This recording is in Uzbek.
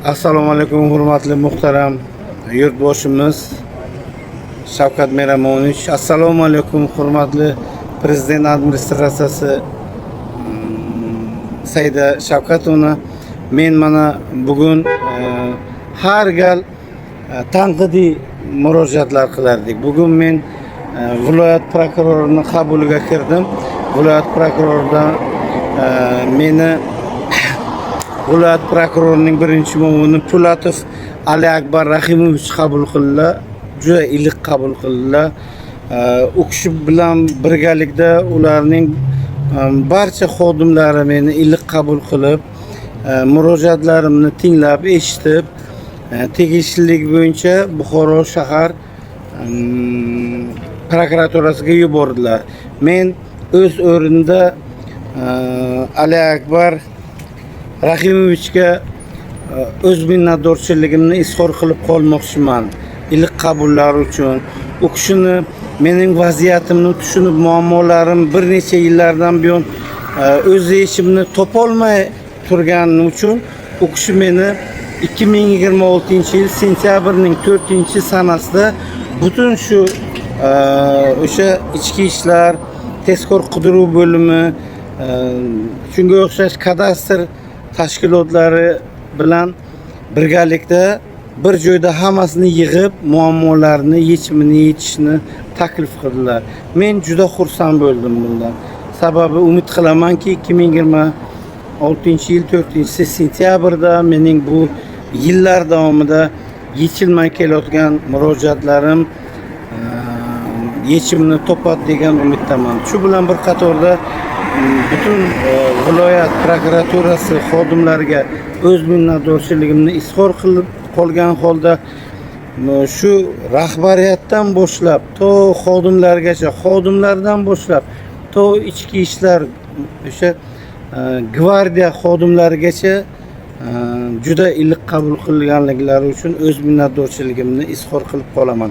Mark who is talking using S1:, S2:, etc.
S1: Assalomu alaykum, hurmatli muhtaram yurtboshimiz Shavkat Miromonovich. Assalomu alaykum, hurmatli prezident administratsiyasi Saida Shavkatovna. Men mana bugun har gal tanqidiy murojaatlar qilardik. Bugun men viloyat prokurorini qabuliga kirdim. Viloyat prokuroridan meni viloyat prokurorining birinchi muovini Pulatov Ali Akbar Rahimovich qabul qildilar. Juda iliq qabul qildilar. U kishi bilan birgalikda ularning barcha xodimlari meni iliq qabul qilib, murojaatlarimni tinglab, eshitib, tegishlilik bo'yicha Buxoro shahar prokuraturasiga yubordilar. Men o'z o'rnida Ali Akbar Rahimovichga o'z minnatdorchiligimni izhor qilib qolmoqchiman. Iliq qabullari uchun. U kishini mening vaziyatimni tushunib, muammolarim bir necha yillardan buyon o'z yechimini topolmay turganim uchun u kishi meni 2026-yil sentyabrning 4-sanasida butun shu o'sha ichki ishlar, tezkor qidiruv bo'limi, shunga o'xshash kadastr tashkilotlari bilan birgalikda bir joyda hammasini yig'ib, muammolarni yechimini yechishni taklif qildilar. Men juda xursand bo'ldim bundan. Sababi umid qilamanki, 2026 yil 4 sentyabrda mening bu yillar davomida yechilmay kelayotgan murojaatlarim yechimini topadi degan umiddaman. Shu bilan bir qatorda butun viloyat prokuraturasi xodimlariga o'z minnatdorchiligimni izhor qilib qolgan holda shu rahbariyatdan boshlab to xodimlargacha, xodimlardan boshlab to ichki ishlar o'sha gvardiya xodimlarigacha juda iliq qabul qilganliklari uchun o'z minnatdorchiligimni izhor qilib qolaman.